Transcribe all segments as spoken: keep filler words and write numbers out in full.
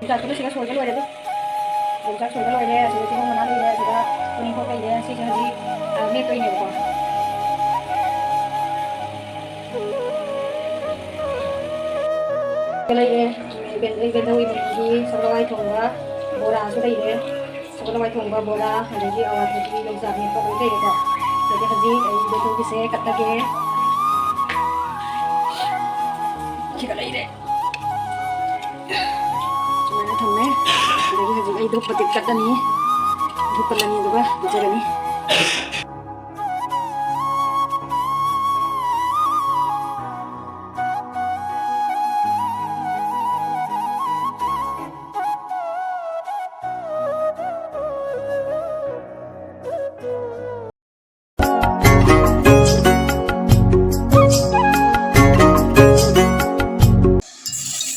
ꯌꯣꯡꯆꯥꯛꯇꯨꯅ ꯁꯤꯗ ꯁꯣꯏꯕ ꯂꯣꯏꯔꯦ ꯑꯗꯨ꯫ ꯌꯣꯡꯆꯥꯛ ꯁꯣꯏꯕ ꯂꯣꯏꯔꯦ꯫ ꯑꯁꯤꯗ ꯇꯤꯜꯍꯧ ꯃꯅꯥ ꯂꯩꯔꯦ꯫ ꯑꯁꯤꯗ ꯇꯨꯅꯤꯡꯈꯣꯛ ꯂꯩꯔꯦ꯫ ꯁꯤꯁꯦ ꯍꯧꯖꯤꯛ, ꯑ, ꯃꯦꯠꯇꯣꯏꯅꯦꯕꯀꯣ꯫ ꯂꯩꯔꯦ꯫ ꯕꯦꯟꯗꯧ ꯏꯃꯣꯏꯅꯨꯒꯤ ꯁꯒꯣꯜ ꯍꯋꯥꯏ ꯊꯣꯡꯕ, ꯕꯣꯔꯥꯁꯨ ꯂꯩꯔꯦ꯫ ꯁꯒꯣꯜ ꯍꯋꯥꯏ ꯊꯣꯡꯕ, ꯕꯣꯔꯥ, ꯑꯗꯒꯤ ꯑꯋꯥꯊꯕꯤ, ꯌꯣꯡꯆꯥꯛ ꯃꯦꯠꯄ ꯂꯣꯏ ꯂꯩꯔꯦꯀꯣ꯫ ꯑꯗꯒꯤ ꯍꯧꯖꯤꯛ ꯑꯩ ꯕꯦꯟꯗꯧꯒꯤꯁꯦ ꯀꯠꯂꯒꯦ꯫ ꯁꯤꯒ ꯂꯩꯔꯦ꯫ ꯁꯨꯃꯥꯏꯅ ꯊꯝꯃꯦ꯫ ꯑꯗꯒꯤ ꯍꯧꯖꯤꯛ ꯑꯩ ꯙꯨꯞ ꯃꯇꯤꯛ ꯀꯠꯂꯅꯤ꯫ ꯙꯨꯞ ꯀꯠꯂꯅꯤ ꯑꯗꯨꯒ ꯄꯤꯖꯔꯅꯤ꯫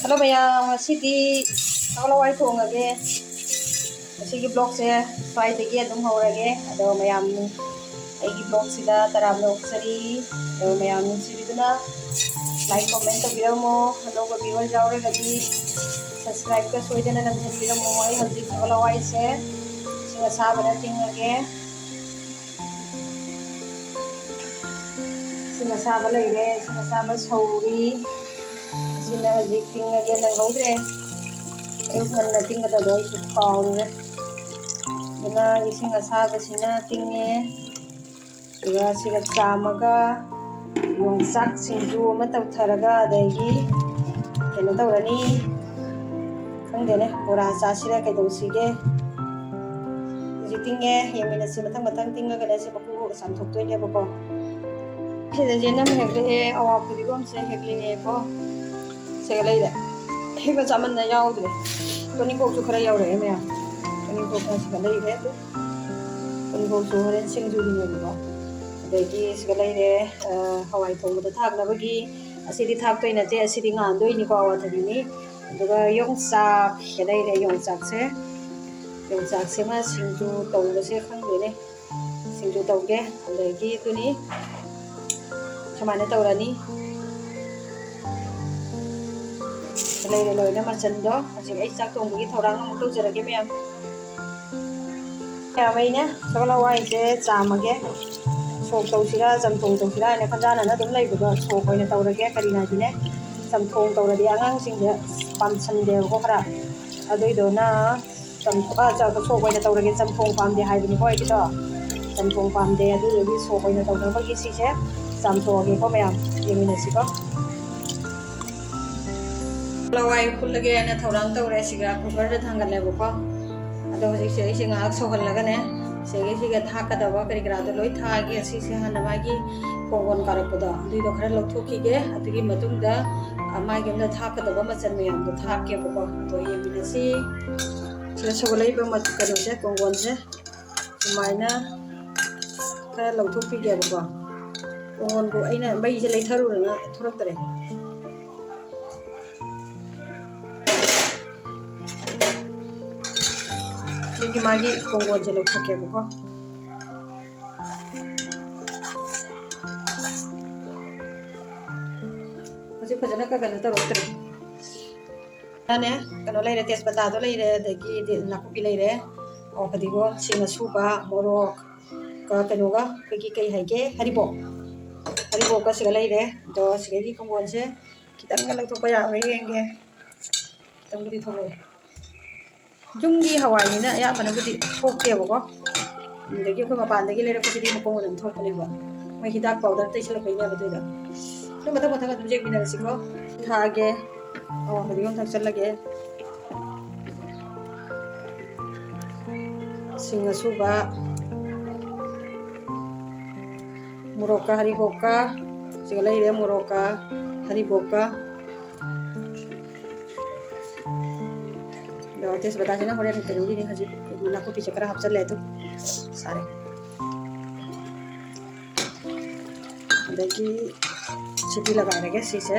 ꯍꯜꯂꯣ ꯃꯌꯥꯝ, ꯉꯁꯤꯗꯤ ꯁꯒꯣꯜ ꯍꯋꯥꯏ ꯊꯣꯡꯉꯒꯦ꯫ ꯉꯁꯤꯒꯤ vlogꯁꯦ ꯁ꯭ꯋꯥꯏꯗꯒꯤ ꯑꯗꯨꯝ ꯍꯧꯔꯒꯦ꯫ ꯑꯗꯣ ꯃꯌꯥꯝ ꯑꯩꯒꯤ vlogꯁꯤꯗ ꯇꯔꯥꯝꯅ ꯑꯣꯛꯆꯔꯤ꯫ ꯑꯗꯣ ꯃꯌꯥꯝ ꯅꯨꯡꯁꯤꯕꯤꯗꯨꯅ like, comment ꯇꯧꯕꯤꯔꯝꯃꯣ꯫ ꯑꯅꯧꯕ viewers ꯌꯥꯎꯔꯒꯗꯤ subscribeꯀ ꯁꯣꯏꯗꯅ ꯅꯝꯁꯤꯟꯕꯤꯔꯝꯃꯣ꯫ ꯑꯩ ꯍꯧꯖꯤꯛ ꯁꯒꯣꯜ ꯍꯋꯥꯏꯁꯦ ꯏꯁꯤꯡ ꯑꯁꯥꯕꯗ ꯇꯤꯡꯉꯒꯦ꯫ ꯏꯁꯤꯡ ꯑꯁꯥꯕ ꯂꯩꯔꯦ, ꯏꯁꯤꯡ ꯑꯁꯥꯕ ꯁꯧꯔꯤ꯫ ꯁꯤꯅ ꯍꯧꯖꯤꯛ ꯇꯤꯡꯉꯒꯦ ꯅꯪꯍꯧꯗ꯭ꯔꯦ꯫ ꯑꯌꯨꯛ ꯉꯟꯅ ꯇꯤꯡꯒꯗꯕꯗꯣ ꯑꯩꯁꯨ ꯀꯥꯎꯔꯨꯔꯦ꯫ ꯑꯗꯨꯅ ꯏꯁꯤꯡ ꯑꯁꯥꯕꯁꯤꯅ ꯇꯤꯡꯉꯦ꯫ ꯑꯗꯨꯒ ꯁꯤꯒ ꯆꯥꯝꯃꯒ ꯌꯣꯡꯆꯥꯛ ꯁꯤꯡꯖꯨ ꯑꯃ ꯇꯧꯊꯔꯒ ꯑꯗꯒꯤ ꯀꯩꯅꯣ ꯇꯧꯔꯅꯤ꯫ ꯈꯪꯗꯦꯅꯦ, ꯕꯣꯔꯥ ꯆꯥꯁꯤꯔ ꯀꯩꯗꯧꯁꯤꯒꯦ? ꯍꯧꯖꯤꯛ ꯇꯤꯡꯉꯦ, ꯌꯦꯡꯃꯤꯟꯅꯁꯤ꯫ ꯃꯊꯪ ꯃꯊꯪ ꯇꯤꯡꯉꯒꯅꯦ ꯁꯤ ꯃꯀꯨ ꯆꯥꯝꯊꯣꯛꯇꯣꯏꯅꯦꯕꯀꯣ꯫ ꯁꯤꯗ ꯌꯦꯅꯝ ꯍꯦꯛꯂꯛꯑꯦ, ꯑꯋꯥ ꯐꯗꯤꯒꯣꯝꯁꯦ ꯍꯦꯛꯂꯛꯑꯦꯀꯣ꯫ ꯁꯤꯒ ꯂꯩꯔꯦ꯫ ꯍꯦꯛꯄ ꯆꯥꯃꯟꯅ ꯌꯥꯎꯗ꯭ꯔꯦ꯫ ꯇꯣꯅꯤꯡꯈꯣꯛꯁꯨ ꯈꯔ ꯌꯥꯎꯔꯛꯑꯦ ꯃꯌꯥꯝ꯫ ꯇꯣꯅꯤꯡꯈꯣꯛ ꯈꯔ ꯁꯤꯒ ꯂꯩꯔꯦ꯫ ꯑꯗꯨ ꯇꯣꯅꯤꯡꯈꯣꯛꯁꯨ ꯍꯣꯔꯦꯟ ꯁꯤꯡꯖꯨꯒꯤꯅꯦꯕꯀꯣ꯫ ꯑꯗꯒꯤ ꯁꯤꯒ ꯂꯩꯔꯦ, ꯑ, ꯍꯋꯥꯏ ꯊꯣꯡꯕꯗ ꯊꯥꯛꯅꯕꯒꯤ꯫ ꯑꯁꯤꯗꯤ ꯊꯥꯛꯇꯣꯏ ꯅꯠꯇꯦ, ꯑꯁꯤꯗꯤ ꯉꯥꯟꯗꯣꯏꯅꯤꯀꯣ, ꯑꯋꯥꯊꯕꯤꯅꯤ꯫ ꯑꯗꯨꯒ ꯌꯣꯡꯆꯥꯛ ꯁꯤꯒ ꯂꯩꯔꯦ, ꯌꯣꯡꯆꯥꯛꯁꯦ꯫ ꯌꯣꯡꯆꯥꯛꯁꯤꯃ ꯁꯤꯡꯖꯨ ꯇꯧꯕꯁꯦ ꯈꯪꯗꯦꯅꯦ꯫ ꯁꯤꯡꯖꯨ ꯇꯧꯒꯦ꯫ ꯑꯗꯒꯤ ꯑꯗꯨꯅꯤ ꯁꯨꯃꯥꯏꯅ ꯇꯧꯔꯅꯤ꯫ ꯂꯩꯔꯦ ꯂꯣꯏꯅ ꯃꯆꯜꯗꯣ꯫ ꯍꯧꯖꯤꯛ ꯑꯩ ꯆꯥꯛ ꯊꯣꯡꯕꯒꯤ ꯊꯧꯔꯥꯡ ꯑꯃꯨꯛ ꯇꯧꯖꯔꯒꯦ ꯃꯌꯥꯝ꯫ ꯃꯌꯥꯝ ꯑꯩꯅ ꯁꯒꯣꯜ ꯍꯋꯥꯏꯁꯦ ꯆꯥꯝꯃꯒꯦ꯫ ꯁꯣꯛ ꯇꯧꯁꯤꯔꯥ, ꯆꯝꯊꯣꯡ ꯇꯧꯁꯤꯔꯥ ꯍꯥꯏꯅ ꯈꯟꯖꯥꯟꯅꯅ ꯑꯗꯨꯝ ꯂꯩꯕꯗꯣ, ꯁꯣꯛ ꯑꯣꯏꯅ ꯇꯧꯔꯒꯦ꯫ ꯀꯔꯤꯅꯣ ꯍꯥꯏꯗꯤꯅꯦ, ꯆꯝꯊꯣꯡ ꯇꯧꯔꯗꯤ ꯑꯉꯥꯡꯁꯤꯡꯁꯦ ꯄꯥꯝꯁꯟꯗꯦꯕꯀꯣ ꯈꯔ꯫ ꯑꯗꯨꯏꯗꯨꯅ ꯆꯝ-, ꯑ, ꯆ-, ꯁꯣꯛ ꯑꯣꯏꯅ ꯇꯧꯔꯒꯦ, ꯆꯝꯊꯣꯡ ꯄꯥꯝꯗꯦ ꯍꯥꯏꯕꯅꯤꯀꯣ ꯑꯩꯒꯤꯗꯣ꯫ ꯆꯝꯊꯣꯡ ꯄꯥꯝꯗꯦ, ꯑꯗꯨꯗꯨꯒꯤ ꯁꯣꯛ ꯑꯣꯏꯅ ꯇꯧꯅꯕꯒꯤ ꯁꯤꯁꯦ ꯆꯥꯝꯊꯣꯛꯑꯒꯦꯀꯣ ꯃꯌꯥꯝ, ꯌꯦꯡꯃꯤꯟꯅꯁꯤꯀꯣ꯫ ꯍꯋꯥꯏ ꯐꯨꯠꯂꯒꯦꯅ ꯊꯧꯔꯥꯡ ꯇꯧꯔꯦ꯫ ꯁꯤꯒ ꯀꯨꯀꯔꯗ ꯊꯥꯡꯒꯠꯂꯦꯕꯀꯣ꯫ ꯑꯗꯣ ꯍꯧꯖꯤꯛꯁꯦ ꯑꯩꯁꯦ ꯉꯥꯏꯍꯥꯛ ꯁꯧꯍꯜꯂꯒꯅꯦ, ꯁꯤꯒꯤ ꯁꯤꯒ ꯊꯥꯛꯀꯗꯕ ꯀꯔꯤ ꯀꯔꯥꯗꯣ ꯂꯣꯏ ꯊꯥꯛꯑꯒꯦ꯫ ꯁꯤꯁꯦ ꯍꯥꯟꯅ ꯃꯥꯒꯤ ꯀꯣꯡꯒꯣꯟ ꯀꯥꯔꯛꯄꯗꯣ ꯑꯗꯨꯏꯗꯣ ꯈꯔ ꯂꯧꯊꯣꯛꯈꯤꯒꯦ꯫ ꯑꯗꯨꯒꯤ ꯃꯇꯨꯡꯗ, ꯑ, ꯃꯥꯒꯤ ꯑꯝꯗ ꯊꯥꯛꯀꯗꯕ ꯃꯆꯜ ꯃꯌꯥꯝꯗꯣ ꯊꯥꯛꯀꯦꯕꯀꯣ꯫ ꯑꯗꯣ ꯌꯦꯡꯃꯤꯟꯅꯁꯤ꯫ ꯁꯤꯗ ꯁꯧꯒꯠꯂꯛꯏꯕ ꯃ-, ꯀꯩꯅꯣꯁꯦ, ꯀꯣꯡꯒꯣꯟꯁꯦ ꯁꯨꯃꯥꯏꯅ ꯈꯔ ꯂꯧꯊꯣꯛꯄꯤꯒꯦꯕꯀꯣ꯫ ꯀꯣꯡꯒꯣꯟꯗꯣ ꯑꯩꯅ ꯃꯩꯁꯦ ꯂꯩꯊꯔꯨꯔꯒ ꯊꯣꯔꯛꯇ꯭ꯔꯦ꯫ ꯁꯤꯒꯤ ꯃꯥꯒꯤ ꯀꯣꯡꯒꯣꯟꯁꯦ ꯂꯧꯊꯣꯛꯀꯦꯕꯀꯣ꯫ ꯍꯧꯖꯤꯛ ꯐꯖꯅ ꯀ-, ꯀꯩꯅꯣ ꯇꯧꯔꯛꯇ꯭ꯔꯦ꯫ ꯅꯦ, ꯀꯩꯅꯣ ꯂꯩꯔꯦ, ꯇꯦꯖꯄꯇꯥꯗꯣ ꯂꯩꯔꯦ, ꯑꯗꯒꯤꯗꯤ ꯅꯥꯀꯨꯞꯄꯤ ꯂꯩꯔꯦ, ꯑꯣ, ꯐꯗꯤꯒꯣꯝ, ꯁꯤꯡ ꯑꯁꯨꯕ, ꯃꯣꯔꯣꯛ, ꯀ-, ꯀꯩꯅꯣꯒ, ꯑꯩꯈꯣꯏꯒꯤ ꯀꯩ ꯍꯥꯏꯒꯦ, ꯍꯔꯤꯕꯣꯞ, ꯍꯔꯤꯕꯣꯞꯀ ꯁꯤꯒ ꯂꯩꯔꯦ꯫ ꯑꯗꯣ ꯁꯤꯗꯒꯤ ꯀꯣꯡꯒꯣꯟꯁꯦ ꯈꯤꯇꯪꯒ ꯂꯧꯊꯣꯛꯄ ꯌꯥꯕ꯭ꯔꯥ ꯌꯦꯡꯒꯦ꯫ ꯈꯤꯇꯪꯕꯨꯗꯤ ꯊꯣꯛꯂꯛꯑꯦ꯫ ꯌꯨꯝꯒꯤ ꯍꯋꯥꯏꯅꯤꯅ ꯑꯌꯥꯝꯕꯅꯕꯨꯗꯤ ꯊꯣꯛꯇꯦꯕꯀꯣ꯫ ꯑꯗꯒꯤ ꯑꯩꯈꯣꯏ ꯃꯄꯥꯟꯗꯒꯤ ꯂꯩꯔꯛꯄꯁꯤꯗꯤ ꯃꯄꯨꯡ ꯑꯗꯨꯝ ꯊꯣꯛꯄꯅꯦꯕ꯫ ꯃꯣꯏ ꯍꯤꯗꯥꯛ ꯄꯥꯎꯗꯔ ꯇꯩꯁꯜꯂꯛꯄꯩꯅꯦꯕ ꯑꯗꯨꯏꯗꯣ꯫ ꯑꯗꯨ ꯃꯊꯪ ꯃꯊꯪ ꯑꯗꯨꯝ ꯌꯦꯡꯃꯤꯟꯅꯔꯁꯤꯀꯣ꯫ ꯊꯥꯛꯑꯒꯦ꯫ ꯑꯣ, ꯐꯗꯤꯒꯣꯝ ꯊꯥꯛꯆꯜꯂꯒꯦ꯫ ꯁꯤꯡ ꯑꯁꯨꯕ, ꯃꯣꯔꯣꯛꯀ ꯍꯔꯤꯕꯣꯞꯀ, ꯁꯤꯒ ꯂꯩꯔꯦ, ꯃꯣꯔꯣꯛꯀ ꯍꯔꯤꯕꯣꯞꯀ꯫ ꯑꯗꯣ ꯇꯦꯖꯄꯇꯥꯁꯤꯅ ꯍꯣꯔꯦꯟ ꯀꯩꯅꯣꯒꯤꯅꯤ, ꯍꯧꯖꯤꯛ ꯅꯥꯀꯨꯞꯄꯤꯁꯦ ꯈꯔ ꯍꯥꯞꯆꯜꯂꯦ ꯑꯗꯨ ꯁꯥꯔꯦ꯫ ꯑꯗꯒꯤ ꯁꯤꯇꯤ ꯂꯒꯥꯏꯔꯒꯦ ꯁꯤꯁꯦ꯫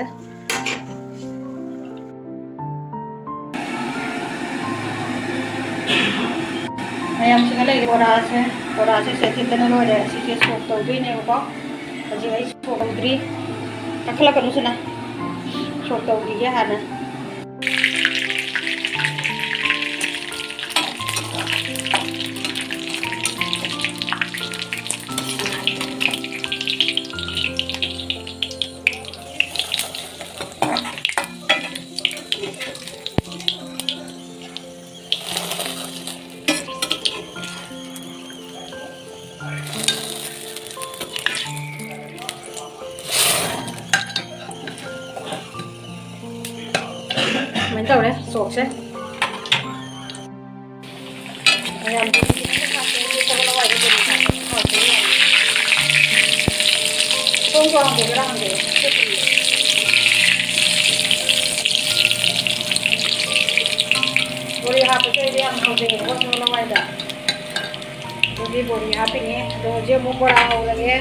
ꯃꯌꯥꯝꯁꯤꯒ ꯂꯩꯔꯦ ꯕꯣꯔꯥꯁꯦ꯫ ꯕꯣꯔꯥꯁꯦ ꯁꯦ ꯊꯤꯠꯇꯅ ꯂꯣꯏꯔꯦ꯫ ꯁꯤꯁꯦ ꯁꯣꯛ ꯇꯧꯗꯣꯏꯅꯦꯕꯀꯣ꯫ ꯍꯧꯖꯤꯛ ꯑꯩ ꯁꯣꯛ ꯇꯧꯗ꯭ꯔꯤ꯫ ꯀꯥꯈꯠꯂꯛꯀꯅꯨ ꯁꯤꯅ꯫ ꯁꯣꯛ ꯇꯧꯈꯤꯒꯦ ꯍꯥꯟꯅ꯫ ꯊꯣꯛꯁꯦ꯫ ꯃꯌꯥꯝ ꯈꯤꯇꯪ ꯍꯥꯞꯄꯦ, ꯁꯒꯣꯜ ꯍꯋꯥꯏꯗꯣ ꯀꯩꯅꯣ ꯍꯥꯞꯄꯦ, ꯍꯥꯎꯇꯦ ꯌꯥꯝꯅ꯫ ꯊꯣꯡ ꯍꯥꯡꯗꯣꯛꯀꯦꯔꯥ ꯍꯥꯡꯗꯣꯛꯑꯣ? ꯕꯣꯔꯤ ꯍꯥꯞꯄꯁꯦ ꯑꯩꯗꯤ ꯌꯥꯝ ꯍꯥꯎꯖꯩꯌꯦꯕꯀꯣ ꯁꯒꯣꯜ ꯍꯋꯥꯏꯗ꯫ ꯑꯗꯨꯗꯤ ꯕꯣꯔꯤ ꯍꯥꯞꯄꯤꯅꯦ꯫ ꯑꯗꯣ ꯍꯧꯖꯤꯛ ꯑꯃꯨꯛ ꯕꯣꯔꯥ ꯍꯧꯔꯒꯦ꯫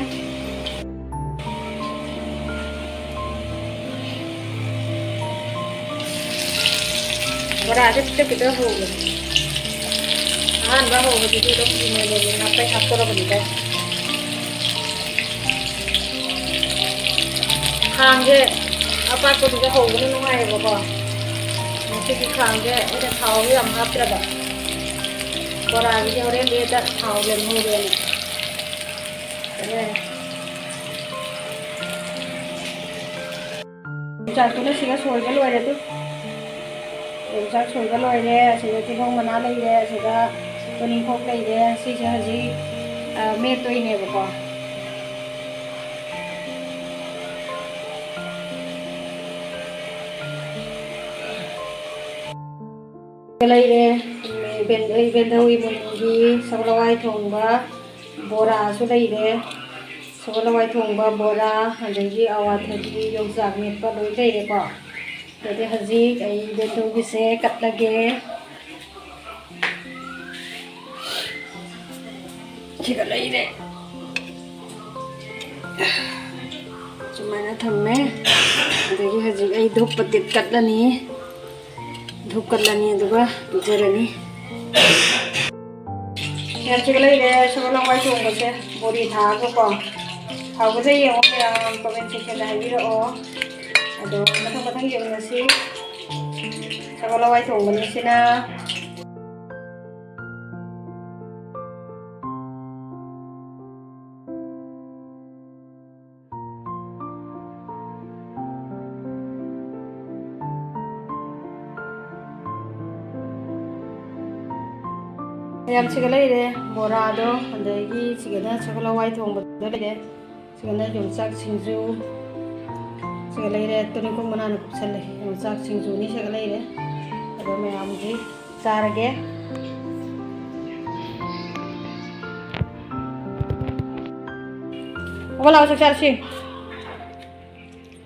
ꯕꯣꯔꯥꯁꯦ ꯈꯤꯇꯪ ꯈꯤꯇꯪ ꯍꯧꯒꯦ꯫ ꯑꯍꯥꯟꯕ ꯍꯧꯕꯁꯤꯗꯤ ꯑꯗꯨꯝ ꯏꯃꯣꯏꯅꯨꯒꯤ ꯍꯥꯞꯄꯩ ꯍꯥꯞꯇꯣꯔꯕꯅꯤꯗ꯫ ꯈꯥꯡꯁꯦ ꯑꯄꯥꯛꯄꯗꯨꯗ ꯍꯧꯕꯅ ꯅꯨꯡꯉꯥꯏꯌꯦꯕꯀꯣ꯫ ꯉꯁꯤꯗꯤ ꯈꯥꯡꯁꯦ ꯑꯩꯅ ꯊꯥꯎꯁꯨ ꯌꯥꯝ ꯍꯥꯞꯇ꯭ꯔꯕ꯫ ꯕꯣꯔꯥꯒꯤꯗꯤ ꯍꯣꯔꯦꯟ ꯂꯦꯠꯇ ꯊꯥꯎ ꯂꯦꯝꯍꯧꯔꯦꯅ꯫ ꯌꯣꯡꯆꯥꯛꯇꯨꯅ ꯁꯤꯒ ꯁꯣꯏꯕ ꯂꯣꯏꯔꯦ ꯑꯗꯨ꯫ ꯌꯣꯡꯆꯥꯛ ꯁꯣꯏꯕ ꯂꯣꯏꯔꯦ꯫ ꯑꯁꯤꯗ ꯇꯤꯜꯍꯧ ꯃꯅꯥ ꯂꯩꯔꯦ, ꯑꯁꯤꯗ ꯇꯨꯅꯤꯡꯈꯣꯛ ꯂꯩꯔꯦ꯫ ꯁꯤꯁꯦ ꯍꯧꯖꯤꯛ, ꯑ, ꯃꯦꯠꯇꯣꯏꯅꯦꯕꯀꯣ꯫ ꯂꯩꯔꯦ, ꯕꯦꯟ-, ꯕꯦꯟꯙꯧ ꯏꯃꯣꯏꯅꯨꯒꯤ ꯁꯒꯣꯜ ꯍꯋꯥꯏ ꯊꯣꯡꯕ, ꯕꯣꯔꯥꯁꯨ ꯂꯩꯔꯦ꯫ ꯁꯒꯣꯜ ꯍꯋꯥꯏ ꯊꯣꯡꯕ, ꯕꯣꯔꯥ, ꯑꯗꯒꯤ ꯑꯋꯥꯊꯕꯤ, ꯌꯣꯡꯆꯥꯛ ꯃꯦꯠꯄ ꯂꯣꯏ ꯂꯩꯔꯦꯀꯣ꯫ ꯑꯗꯨꯗꯤ ꯍꯧꯖꯤꯛ ꯑꯩ ꯕꯦꯟꯙꯧꯒꯤꯁꯦ ꯀꯠꯂꯒꯦ꯫ ꯁꯤꯒ ꯂꯩꯔꯦ꯫ ꯁꯨꯃꯥꯏꯅ ꯊꯝꯃꯦ꯫ ꯑꯗꯒꯤ ꯍꯧꯖꯤꯛ ꯑꯩ ꯙꯨꯞ ꯄꯇꯤꯠ ꯀꯠꯂꯅꯤ꯫ ꯙꯨꯞ ꯀꯠꯂꯅꯤ ꯑꯗꯨꯒ ꯄꯤꯖꯔꯅꯤ꯫ ꯁꯤꯒ ꯂꯩꯔꯦ ꯁꯒꯣꯜ ꯍꯋꯥꯏ ꯊꯣꯡꯕꯁꯦ ꯕꯣꯔꯤ ꯊꯥꯛꯑꯒꯀꯣ꯫ ꯍꯥꯎꯕꯁꯦ ꯌꯦꯡꯉꯣ ꯃꯌꯥꯝ comment sectionꯗ ꯍꯥꯏꯕꯤꯔꯛꯑꯣ꯫ ꯑꯗꯣ ꯃꯊꯪ ꯃꯊꯪ ꯌꯦꯡꯉꯁꯤ꯫ ꯁꯒꯣꯜ ꯍꯋꯥꯏ ꯊꯣꯡꯕꯅꯤ ꯁꯤꯅ꯫ ꯃꯌꯥꯝꯁꯤꯒ ꯂꯩꯔꯦ ꯕꯣꯔꯥꯗꯣ, ꯑꯗꯒꯤ ꯁꯤꯒꯅ ꯁꯒꯣꯜ ꯍꯋꯥꯏ ꯊꯣꯡꯕꯗꯣ ꯂꯩꯔꯦ, ꯁꯤꯒꯅ ꯌꯣꯡꯆꯥꯛ ꯁꯤꯡꯖꯨ, ꯁꯤꯒ ꯂꯩꯔꯦ ꯇꯨꯅꯤꯡꯈꯣꯛ ꯃꯅꯥꯅ ꯀꯨꯞꯁꯜꯂꯦ, ꯌꯣꯡꯆꯥꯛ ꯁꯤꯡꯖꯨꯅꯤ ꯁꯤꯒ ꯂꯩꯔꯦ꯫ ꯃꯌꯥꯝꯒꯤ ꯆꯥꯔꯒꯦ꯫ ꯑꯣ, ꯂꯥꯛꯑꯣ, ꯆꯥꯛ ꯆꯥꯔꯁꯤ꯫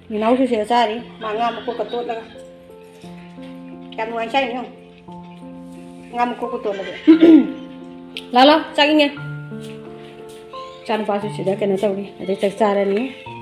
ꯏꯅꯥꯎꯁꯨ ꯁꯤꯗ ꯆꯥꯔꯤ, ꯃꯥ ꯉꯥ ꯃꯀꯣꯛꯀ ꯇꯣꯠꯂꯒ꯫ ꯌꯥꯝ ꯅꯨꯡꯉꯥꯏ ꯆꯥꯏꯅꯦ, ꯌꯦꯡꯉꯣ꯫ ꯉꯥ ꯃꯀꯣꯛꯀ ꯇꯣꯠꯂꯒ꯫ ꯂꯥꯛꯑꯣ, ꯂꯥꯛꯑꯣ, ꯆꯥꯛ ꯏꯪꯉꯦ꯫ ꯏꯆꯥꯅꯨꯄꯥꯁꯨ ꯁꯤꯗ ꯀꯩꯅꯣ ꯇꯧꯔꯤ, ꯑꯗꯩ ꯆꯥꯛ ꯆꯥꯔꯅꯤ꯫